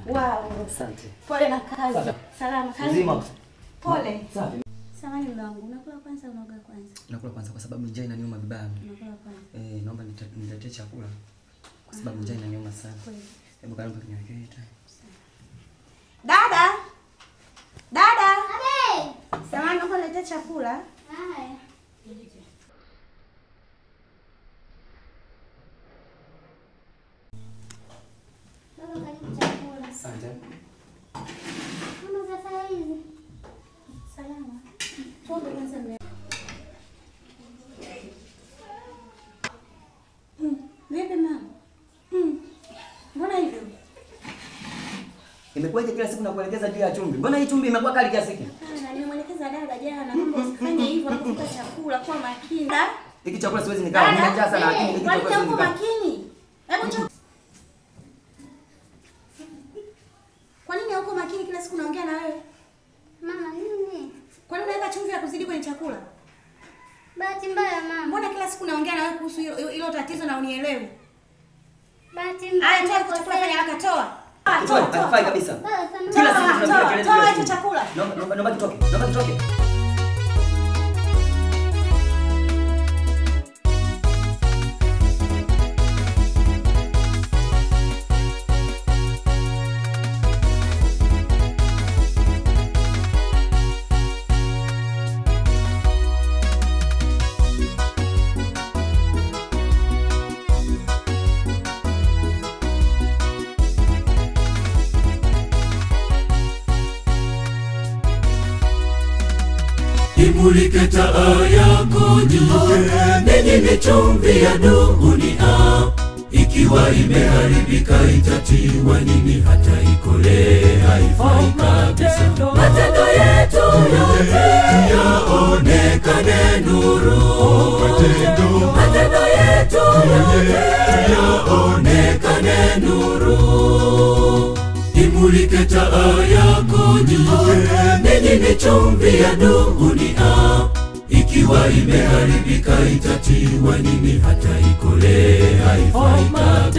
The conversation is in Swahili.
Wow. Asante. Pole na kazi. Salama. Mzima. Pole. Safi. Samahani mume wangu, unakula kwanza unaoga kwanza? Nakula kwanza kwa sababu njaa inaniuma vibaya. Unakula kwanza. Naomba niletee chakula. Kwa sababu njaa inaniuma sana. Hebu karibu niwekee hii. Dada. Dada. Abe. Samahani naomba niletee chakula. Haya. Baba karibu chakula. Asante. Mama za saa hizi? Salama. Tuombe kwanza mume. Vipi mama? Mbona hivyo? Imekuwaje kila siku nakuelekeza juu ya chumvi? Mbona hii chumvi imekuwa kali kiasi hiki? Hapana, nimemwelekeza dada jana kwamba usifanye hivyo unapopika chakula, kuwa makini. Hiki chakula siwezi nikala, nina njaa sana lakini hiki chakula siwezi nikala. Makini. Hebu njoo. Kwa nini hauko makini kila siku naongea na wewe? Mama, nini? Kwa nini unaweka chumvi ya kuzidi kwenye chakula? Bahati mbaya mama. Mbona kila siku naongea na wewe kuhusu hilo tatizo na unielewi? Bahati mbaya. Haya, toa chakula fanya haraka, toa. Toa, haifai kabisa. Kila siku tunapiga kelele. Toa hicho chakula. Naomba kitoke. Naomba kitoke. Imulike taa yako juu, ninyi ni chumvi ya dunia. Ikiwa imeharibika itatiwa nini hata ikolee? Haifai kabisa. Matendo yetu yote yaonekane nuru. Matendo yetu yote yaonekane nuru. Imulike taa yako juu, ninyi ni chumvi ya dunia. Ikiwa imeharibika itatiwa nini hata ikolee? Haifai kabisa.